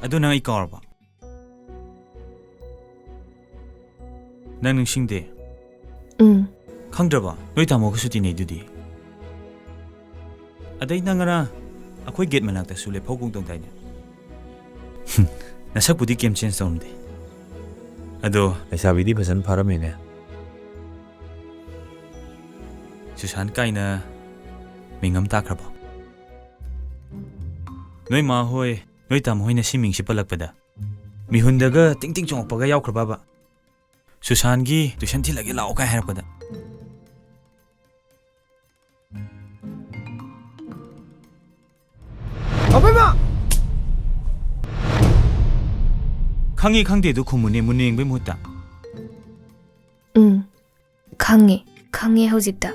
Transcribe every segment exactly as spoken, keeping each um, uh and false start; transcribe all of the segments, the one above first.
ꯑꯗꯨ ꯅꯪ ꯑꯩ ꯀꯥꯎꯔꯕ? ꯅꯪ ꯅꯤꯡꯁꯤꯡꯗꯦ? ꯎꯝ꯫ ꯈꯪꯗ꯭ꯔꯕ? ꯅꯣꯏ ꯇꯥꯃꯣꯒꯁꯨ ꯇꯤꯟꯅꯩꯗꯨꯗꯤ꯫ ꯑꯗꯩ ꯅꯪ ꯉꯔꯥꯡ ꯑꯩꯈꯣꯏ ꯒꯦꯠ ꯃꯅꯥꯛꯇꯁꯨ ꯂꯦꯞꯍꯧꯒꯨꯝ ꯇꯧꯗꯥꯏꯅꯦ? ꯅꯁꯛꯄꯨꯗꯤ ꯀꯩꯝ ꯆꯦꯟꯖ ꯇꯧꯔꯝꯗꯦ꯫ ꯑꯗꯣ ꯂꯩꯁꯥꯕꯤꯗꯤ ꯐꯖꯅ ꯐꯥꯔꯝꯃꯤꯅꯦ꯫ ꯁꯨꯁꯥꯟ ꯀꯥꯏꯅ ꯃꯤꯡ ꯑꯃ ꯇꯥꯈ꯭ꯔꯕꯣ? ꯅꯣꯏ ꯃꯥ ꯍꯣꯏ, ꯅꯣꯏ ꯇꯥꯃꯣ ꯍꯣꯏꯅ ꯁꯤ ꯃꯤꯡꯁꯤ ꯄꯜꯂꯛꯄꯗ ꯃꯤꯍꯨꯟꯗꯒ ꯇꯤꯡ ꯇꯤꯡ ꯆꯣꯡꯉꯛꯄꯒ ꯌꯥꯎꯈ꯭ꯔꯕꯕ? ꯁꯨꯁꯥꯟꯒꯤ ꯇꯨꯏꯁꯟ ꯊꯤꯜꯂꯒꯦ ꯂꯥꯛꯑꯣ ꯀꯥꯏ ꯍꯥꯏꯔꯛꯄꯗ꯫ ꯑꯕꯦꯝꯃ! ꯈꯪꯉꯤ ꯈꯪꯗꯦꯗꯨ ꯈꯨꯝꯃꯨꯅꯦ, ꯃꯨꯟꯅ ꯌꯦꯡꯕꯩ ꯃꯍꯨꯠꯇ꯫ ꯎꯝ, ꯈꯪꯉꯦ꯫ ꯈꯪꯉꯦ ꯍꯧꯖꯤꯛꯇ꯫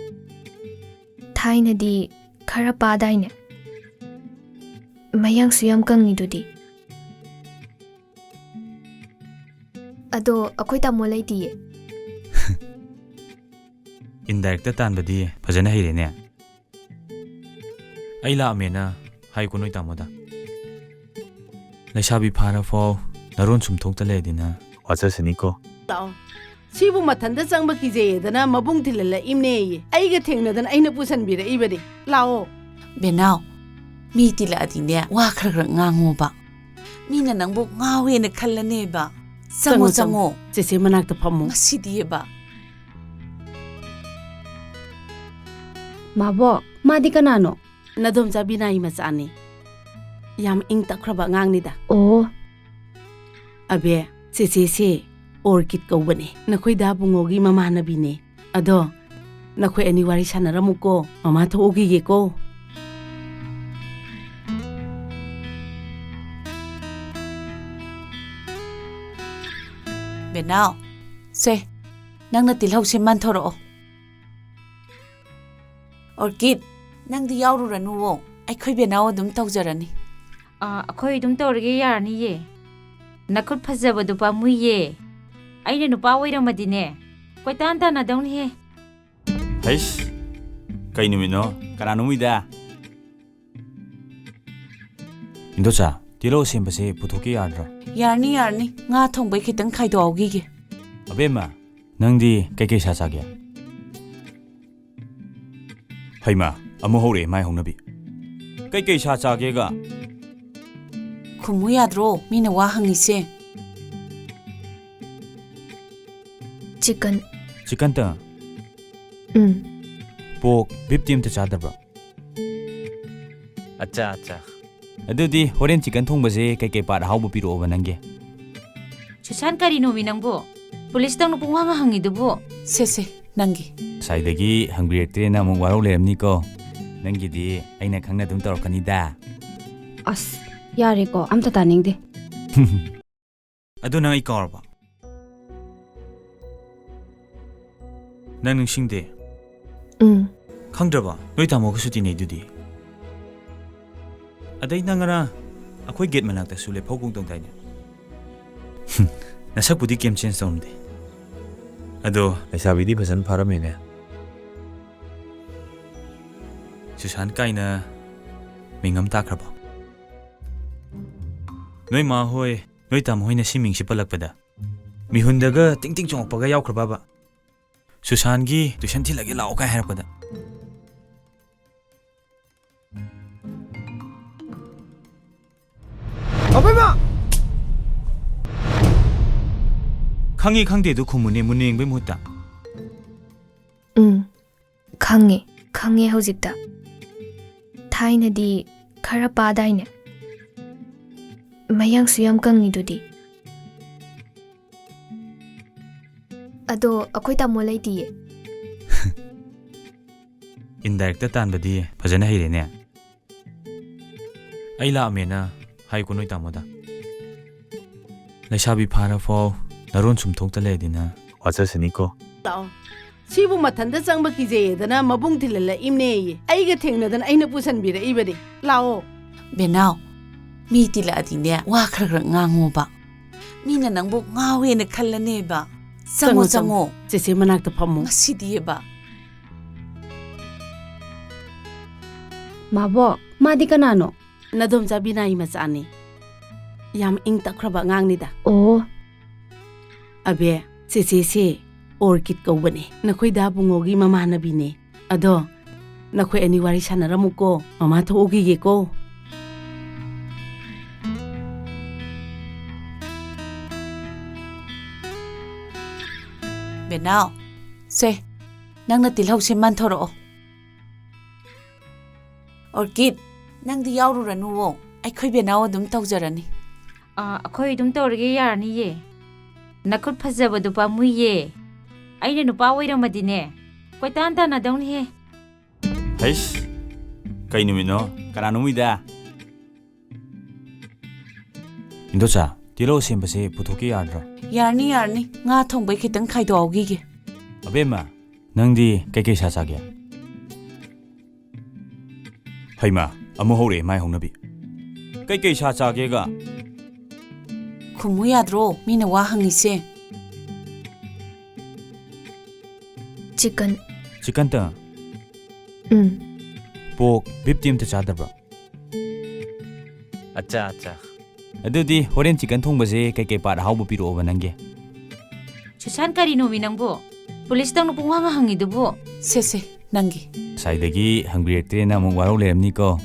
ꯊꯥꯏꯅꯗꯤ ꯈꯔ ꯄꯥꯗꯥꯏꯅꯦ? ꯃꯌꯥꯡꯁꯨ ꯌꯥꯝ ꯀꯪꯉꯤꯗꯨꯗꯤ꯫ ꯑꯗꯣ ꯑꯩꯈꯣꯏ ꯇꯥꯃꯣ ꯂꯩꯇꯤꯌꯦ꯫ ꯏꯟꯗꯥꯏꯔꯦꯛꯇ ꯇꯥꯟꯕꯗꯤ ꯐꯖꯅ ꯍꯩꯔꯦꯅꯦ꯫ ꯑꯩ ꯂꯥꯛꯑꯝꯃꯦꯅ ꯍꯥꯏꯀꯣ ꯅꯣꯏ ꯇꯥꯃꯣꯗ꯫ ꯂꯩꯁꯥꯕꯤ ꯐꯥꯔꯐꯥꯎ ꯅꯔꯣꯟ ꯁꯨꯝ ꯊꯣꯛꯇ ꯂꯩꯔꯗꯤ ꯅꯪ꯫ ꯋꯥꯖꯁꯅꯤꯀꯣ꯫ ꯂꯥꯛꯑꯣ꯫ ꯁꯤꯕꯨ ꯃꯊꯟꯇ ꯆꯪꯕ ꯀꯤꯖꯩꯌꯦꯗꯅ ꯃꯕꯨꯡ ꯊꯤꯜꯍꯜꯂꯛꯏꯝꯅꯦꯌꯦ꯫ ꯑꯩꯒ ꯊꯦꯡꯅꯗꯅ ꯑꯩꯅ ꯄꯨꯁꯟꯕꯤꯔꯛꯏꯕꯅꯦ꯫ ꯂꯥꯛꯑꯣ꯫ ꯕꯦꯅꯥꯎ, ꯃꯤ ꯇꯤꯜꯂꯛꯑꯗꯤꯅꯦ ꯋꯥ ꯈꯔ ꯈꯔ ꯉꯥꯡꯉꯣꯕ꯫ ꯃꯤꯅ ꯅꯪꯕꯨ ꯉꯥꯎꯋꯦꯅ ꯈꯜꯂꯅꯦꯕ꯫ ꯆꯪꯉꯣ, ꯆꯪꯉꯣ, ꯆꯪꯉꯣ꯫ ꯆꯦꯆꯦ ꯃꯅꯥꯛꯇ ꯐꯝꯃꯣ꯫ ꯃꯁꯤꯗꯤꯕ꯫ ꯃꯥꯕꯣꯛ, ꯃꯥꯗꯤ ꯀꯅꯥꯅꯣ? ꯅꯗꯣꯝꯆꯥ ꯕꯤꯅꯥꯏ ꯃꯆꯥꯅꯤ꯫ ꯌꯥꯝ ꯏꯪ ꯇꯞꯈ꯭ꯔꯕ ꯑꯉꯥꯡꯅꯤꯗ꯫ ꯑꯣ꯫ ꯑꯕꯦ, ꯆꯦꯆꯦꯁꯦ ꯑꯣꯔꯀꯤꯠ ꯀꯧꯕꯅꯦ꯫ ꯅꯈꯣꯏ ꯗꯥ ꯕꯨꯡꯉꯣꯒꯤ ꯃꯃꯥꯟꯅꯕꯤꯅꯦ꯫ ꯑꯗꯣ, ꯅꯈꯣꯏ ꯑꯅꯤ ꯋꯥꯔꯤ ꯁꯥꯟꯅꯔꯝꯃꯨꯀꯣ꯫ ꯃꯃꯥ ꯊꯣꯛꯎꯈꯤꯒꯦꯀꯣ꯫ ꯕꯦꯅꯥꯎ, ꯁꯦ, ꯅꯪꯅ ꯇꯤꯜꯍꯧꯁꯦ ꯃꯟꯊꯣꯔꯛꯑꯣ꯫ ꯑꯣꯔꯀꯤꯠ, ꯅꯪꯗꯤ ꯌꯥꯎꯔꯨꯔꯅꯨꯋꯣ꯫ ꯑꯩꯈꯣꯏ ꯕꯦꯅꯥꯎ ꯑꯗꯨꯝ ꯇꯧꯖꯔꯅꯤ꯫ ꯑꯥ, ꯑꯩꯈꯣꯏ ꯑꯗꯨꯝ ꯇꯧꯔꯒꯦ, ꯌꯥꯔꯅꯤꯌꯦ꯫ ꯅꯈꯨꯠ ꯐꯖꯕꯗꯨ ꯄꯥꯝꯃꯨꯏꯌꯦ꯫ ꯑꯩꯅ ꯅꯨꯄꯥ ꯑꯣꯏꯔꯝꯃꯗꯤꯅꯦ, ꯀꯣꯏꯇꯥꯟ ꯇꯥꯟꯅꯗꯧꯅꯤꯍꯦ꯫ ꯍꯩꯁ, ꯀꯩ ꯅꯨꯃꯤꯠꯅꯣ? ꯀꯅꯥ ꯅꯣꯃꯤꯗ? ꯏꯟꯗꯣꯆꯥ, ꯇꯤꯜꯍꯧ ꯑꯁꯦꯝꯕꯁꯦ ꯄꯨꯊꯣꯛꯀꯦ ꯌꯥꯗ꯭ꯔꯣ? ꯌꯥꯔꯅꯤ, ꯌꯥꯔꯅꯤ꯫ ꯉꯥ ꯊꯣꯡꯕꯩ ꯈꯤꯇꯪ ꯈꯥꯏꯗꯣꯛꯍꯧꯈꯤꯒꯦ꯫ ꯑꯕꯦꯝꯃ, ꯅꯪꯗꯤ ꯀꯩꯀꯩ ꯁꯥ ꯆꯥꯒꯦ? ꯍꯩꯃꯥ, ꯑꯃꯨꯛ ꯍꯧꯔꯛꯑꯦ ꯃꯥꯏ ꯍꯧꯅꯕꯤ꯫ ꯀꯩꯀꯩ ꯁꯥ ꯆꯥꯒꯦꯒ? ꯈꯨꯝꯃꯨ ꯌꯥꯗ꯭ꯔꯣ? ꯃꯤꯅ ꯋꯥ ꯍꯪꯉꯤꯁꯦ꯫ ꯆꯤꯀꯟ꯫ ꯆꯤꯀꯟꯇ? ꯎꯝ꯫ ꯄꯣꯛ, ꯕꯤꯐꯇꯤ ꯑꯝꯇ ꯆꯥꯗꯕ꯭ꯔꯣ? ꯑꯠꯆꯥ, ꯑꯠꯆꯥ꯫ ꯑꯗꯨꯗꯤ ꯍꯣꯔꯦꯟ ꯆꯤꯀꯟ ꯊꯣꯡꯕꯁꯦ ꯀꯩꯀꯩ ꯄꯥꯔꯠ ꯑꯍꯥꯎꯕ ꯄꯤꯔꯛꯑꯣꯕ ꯅꯪꯒꯤ? ꯁꯨꯁꯥꯟ, ꯀꯔꯤꯅꯣꯃꯤ ꯅꯪꯕꯨ? ꯄꯨꯂꯤꯁꯇꯧꯅ ꯄꯨꯡꯍꯪ ꯍꯪꯉꯤꯗꯨꯕꯨ? ꯁꯦ, ꯁꯦ, ꯅꯪꯒꯤ꯫ ꯉꯁꯥꯏꯗꯒꯤ ꯍꯪꯕꯤꯔꯛꯇ꯭ꯔꯦꯅ ꯑꯃꯨꯛ ꯋꯥꯔꯧ ꯂꯩꯔꯝꯅꯤꯀꯣ꯫ ꯅꯪꯒꯤꯗꯤ ꯑꯩꯅ ꯈꯪꯅ ꯑꯗꯨꯝ ꯇꯧꯔꯛꯀꯅꯤꯗ꯫ ꯑꯁ, ꯌꯥꯔꯦꯀꯣ, ꯑꯝꯇ ꯇꯥꯅꯤꯡꯗꯦ꯫ ꯑꯗꯨ ꯅꯪ ꯑꯩ ꯀꯥꯎꯔꯕ? ꯅꯪ ꯅꯤꯡꯁꯤꯡꯗꯦ? ꯎꯝ꯫ ꯈꯪꯗ꯭ꯔꯕ? ꯅꯣꯏ ꯇꯥꯃꯣꯒꯁꯨ ꯇꯤꯟꯅꯩꯗꯨꯗꯤ꯫ ꯑꯗꯩ ꯅꯪ ꯉꯔꯥꯡ ꯑꯩꯈꯣꯏ ꯒꯦꯠ ꯃꯅꯥꯛꯇꯁꯨ ꯂꯦꯞꯍꯧꯒꯨꯝ ꯇꯧꯗꯥꯏꯅꯦ? ꯍꯨꯝ, ꯅꯁꯛꯄꯨꯗꯤ ꯀꯩꯝ ꯆꯦꯟꯖ ꯇꯧꯔꯝꯗꯦ꯫ ꯑꯗꯣ ꯂꯩꯁꯥꯕꯤꯗꯤ ꯐꯖꯅ ꯐꯥꯔꯝꯃꯤꯅꯦ꯫ ꯁꯨꯁꯥꯟ ꯀꯥꯏꯅ ꯃꯤꯡ ꯑꯃ ꯇꯥꯈ꯭ꯔꯕꯣ? ꯅꯣꯏ ꯃꯥ ꯍꯣꯏ, ꯅꯣꯏ ꯇꯥꯃꯣ ꯍꯣꯏꯅ ꯁꯤ ꯃꯤꯡꯁꯤ ꯄꯜꯂꯛꯄꯗ ꯃꯤꯍꯨꯟꯗꯒ ꯇꯤꯡ ꯇꯤꯡ ꯆꯣꯡꯉꯛꯄꯒ ꯌꯥꯎꯈ꯭ꯔꯕꯕ? ꯁꯨꯁꯥꯟꯒꯤ ꯇꯨꯏꯁꯟ ꯊꯤꯜꯂꯒꯦ ꯂꯥꯛꯑꯣ ꯀꯥꯏ ꯍꯥꯏꯔꯛꯄꯗ꯫ ꯑꯕꯦꯝꯃ! ꯈꯪꯉꯤ ꯈꯪꯗꯦꯗꯨ ꯈꯨꯝꯃꯨꯅꯦ, ꯃꯨꯟꯅ ꯌꯦꯡꯕꯩ ꯃꯍꯨꯠꯇ꯫ ꯎꯝ, ꯈꯪꯉꯦ, ꯈꯪꯉꯦ ꯍꯧꯖꯤꯛꯇ꯫ ꯊꯥꯏꯅꯗꯤ ꯈꯔ ꯄꯥꯗꯥꯏꯅꯦ? ꯃꯌꯥꯡꯁꯨ ꯌꯥꯝ ꯀꯪꯉꯤꯗꯨꯗꯤ꯫ ꯑꯗꯣ ꯑꯩꯈꯣꯏ ꯇꯥꯃꯣ ꯂꯩꯇꯤꯌꯦ꯫ ꯏꯟꯗꯥꯏꯔꯦꯛꯇ ꯇꯥꯟꯕꯗꯤ ꯐꯖꯅ ꯍꯩꯔꯦꯅꯦ꯫ ꯑꯩ ꯂꯥꯛꯑꯝꯃꯦꯅ ꯍꯥꯏꯀꯣ ꯅꯣꯏ ꯇꯥꯃꯣꯗ꯫ ꯂꯩꯁꯥꯕꯤ ꯐꯥꯔꯐꯥꯎ ꯅꯔꯣꯟ ꯁꯨꯝ ꯊꯣꯛꯇ ꯂꯩꯔꯗꯤꯅ꯫ ꯋꯥꯖꯁꯅꯤꯀꯣ꯫ ꯂꯥꯛꯑꯣ꯫ ꯁꯤꯕꯨ ꯃꯊꯟꯇ ꯆꯪꯕ ꯀꯤꯖꯩꯌꯦꯗꯅ ꯃꯕꯨꯡ ꯊꯤꯜꯍꯜꯂꯛꯏꯝꯅꯦꯌꯦ꯫ ꯑꯩꯒ ꯊꯦꯡꯅꯗꯅ ꯑꯩꯅ ꯄꯨꯁꯟꯕꯤꯔꯛꯏꯕꯅꯦ꯫ ꯂꯥꯛꯑꯣ꯫ ꯕꯦꯅꯥꯎ, ꯃꯤ ꯇꯤꯜꯂꯛꯑꯗꯤꯅꯦ, ꯋꯥ ꯈꯔ ꯈꯔ ꯉꯥꯡꯉꯣꯕ꯫ ꯃꯤꯅ ꯅꯪꯕꯨ ꯉꯥꯎꯋꯦꯅ ꯈꯜꯂꯅꯦꯕ꯫ ꯆꯪꯉꯣ, ꯆꯪꯉꯣ, ꯆꯪꯉꯣ꯫ ꯆꯦꯆꯦ ꯃꯅꯥꯛꯇ ꯐꯝꯃꯣ꯫ ꯉꯁꯤꯗꯤꯕ꯫ ꯃꯥꯕꯣꯛ, ꯃꯥꯗꯤ ꯀꯅꯥꯅꯣ? ꯅꯗꯣꯝꯆꯥ ꯕꯤꯅꯥꯒꯤ ꯃꯆꯥꯅꯤ꯫ ꯌꯥꯝ ꯏꯪ ꯇꯞꯈ꯭ꯔꯕ ꯑꯉꯥꯡꯅꯤꯗ꯫ ꯑꯣ꯫ ꯑꯕꯦ, ꯆꯦꯆꯦꯁꯦ ꯑꯣꯔꯀꯤꯗ ꯀꯧꯕꯅꯦ, ꯅꯈꯣꯏ ꯗꯥ ꯕꯨꯡꯉꯣꯒꯤ ꯃꯃꯥꯟꯅꯕꯤꯅꯦ꯫ ꯑꯗꯣ ꯅꯈꯣꯏ ꯑꯅꯤ ꯋꯥꯔꯤ ꯁꯥꯟꯅꯔꯝꯃꯨꯀꯣ, ꯃꯃꯥ ꯊꯣꯛꯎꯈꯤꯒꯦꯀꯣ꯫ ꯕꯦꯅꯥꯎ, ꯁꯦ, ꯅꯪꯅ ꯇꯤꯜꯍꯧ ꯁꯦꯝ ꯃꯟꯊꯣꯔꯛꯑꯣ꯫ ꯑꯣꯔꯀꯤꯗ, ꯅꯪꯗꯤ ꯌꯥꯎꯔꯨꯔꯅꯨꯋꯣ, ꯑꯩꯈꯣꯏ ꯕꯦꯅꯥꯎ ꯑꯗꯨꯝ ꯇꯧꯖꯔꯅꯤ꯫ ꯑꯥ, ꯑꯩꯈꯣꯏ ꯑꯗꯨꯝ ꯇꯧꯔꯒꯦ, ꯌꯥꯔꯅꯤꯌꯦ꯫ ꯅꯈꯨꯠ ꯐꯖꯕꯗꯣ ꯄꯥꯝꯃꯨꯏꯌꯦ꯫ ꯑꯩꯅ ꯅꯨꯄꯥ ꯑꯣꯏꯔꯝꯃꯗꯤꯅꯦ, ꯀꯣꯏꯇꯥꯟ ꯇꯥꯟꯅꯗꯧꯅꯤꯍꯦ꯫ ꯍꯩꯁ, ꯀꯩ ꯅꯨꯃꯤꯠꯅꯣ? ꯀꯅꯥ ꯅꯨꯃꯤꯗ? ꯏꯟꯗꯣꯆꯥ, ꯇꯤꯜꯍꯧ ꯁꯦꯝꯕꯁꯦ ꯄꯨꯊꯣꯛꯀꯦ ꯌꯥꯗ꯭ꯔꯣ? ꯌꯥꯔꯅꯤ, ꯌꯥꯔꯅꯤ꯫ ꯉꯥ ꯊꯣꯡꯕꯩ ꯈꯤꯇꯪ ꯈꯥꯏꯗꯣꯛꯍꯧꯈꯤꯒꯦ꯫ ꯑꯕꯦꯝꯃ, ꯅꯪꯗꯤ ꯀꯩꯀꯩ ꯁꯥ ꯆꯥꯒꯦ? ꯍꯩꯃꯥ, ꯑꯃꯨꯛ ꯍꯧꯔꯛꯑꯦ ꯃꯥꯏ ꯍꯧꯅꯕꯤ꯫ ꯀꯩꯀꯩ ꯁꯥ ꯆꯥꯒꯦꯒ? ꯈꯨꯝꯃꯨ ꯌꯥꯗ꯭ꯔꯣ? ꯃꯤꯅ ꯋꯥ ꯍꯪꯉꯤꯁꯦ꯫ ꯆꯤꯀꯟ꯫ ꯆꯤꯀꯟꯇ? ꯎꯝ꯫ ꯄꯣꯔꯛ, ꯕꯤꯐꯇꯤ ꯑꯝꯇ ꯆꯥꯗꯕ꯭ꯔꯣ? ꯑꯠꯆꯥ, ꯑꯠꯆꯥ꯫ ꯑꯗꯨꯗꯤ ꯍꯣꯔꯦꯟ ꯆꯤꯀꯟ ꯊꯣꯡꯕꯁꯦ ꯀꯩꯀꯩ ꯄꯥꯔꯠ ꯑꯍꯥꯎꯕ ꯄꯤꯔꯛꯑꯣꯕ ꯅꯪꯒꯤ? ꯁꯨꯁꯥꯟ, ꯀꯔꯤꯅꯣꯃꯤ ꯅꯪꯕꯨ? ꯄꯨꯂꯤꯁꯇꯧꯅ ꯄꯨꯡꯍꯪ ꯍꯪꯉꯤꯗꯨꯕꯨ? ꯁꯦ, ꯁꯦ, ꯅꯪꯒꯤ꯫ ꯉꯁꯥꯏꯗꯒꯤ ꯍꯪꯕꯤꯔꯛꯇ꯭ꯔꯦꯅ ꯑꯃꯨꯛ ꯋꯥꯔꯧ ꯂꯩꯔꯝꯅꯤꯀꯣ꯫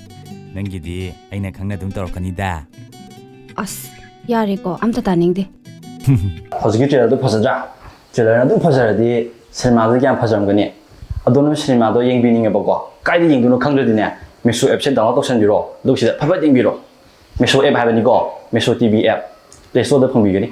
ꯅꯪꯒꯤꯗꯤ ꯑꯩꯅ ꯈꯪꯅ ꯑꯗꯨꯝ ꯇꯧꯔꯛꯀꯅꯤꯗ꯫ ꯑꯁ, ꯌꯥꯔꯦꯀꯣ, ꯑꯝꯇ ꯇꯥꯅꯤꯡꯗꯦ꯫ ꯍꯧꯖꯤꯛꯀꯤ ꯇ꯭ꯔꯦꯂꯔꯗꯨ ꯐꯖꯗ꯭ꯔꯥ? ꯇ꯭ꯔꯦꯂꯔꯅ ꯑꯗꯨꯝ ꯐꯖꯔꯗꯤ ꯁꯤꯅꯦꯃꯥꯗꯨ ꯀꯌꯥꯝ ꯐꯖꯔꯝꯒꯅꯤ? ꯑꯗꯣ ꯅꯣꯏ ꯁꯤꯅꯦꯃꯥꯗꯣ ꯌꯦꯡꯕꯤꯅꯤꯡꯉꯦꯕꯀꯣ? ꯀꯥꯏꯗ ꯌꯦꯡꯗꯣꯏꯅꯣ ꯈꯪꯗ꯭ꯔꯗꯤꯅꯦ, ꯃꯤꯁꯣ ꯑꯦꯞꯁꯦ ꯗꯥꯎꯟꯂꯣꯗ ꯇꯧꯁꯟꯕꯤꯔꯣ, ꯑꯗꯨꯒ ꯁꯤꯗ ꯐꯠ ꯐꯠ ꯌꯦꯡꯕꯤꯔꯣ꯫ ꯃꯤꯁꯣ ꯑꯦꯞ ꯍꯥꯏꯕꯅꯤꯀꯣ, ꯃꯤꯁꯣ ꯇꯤ ꯚꯤ ꯑꯦꯞ, ꯄ꯭ꯂꯦ ꯁ꯭ꯇꯣꯔꯗ ꯐꯪꯕꯤꯒꯅꯤ꯫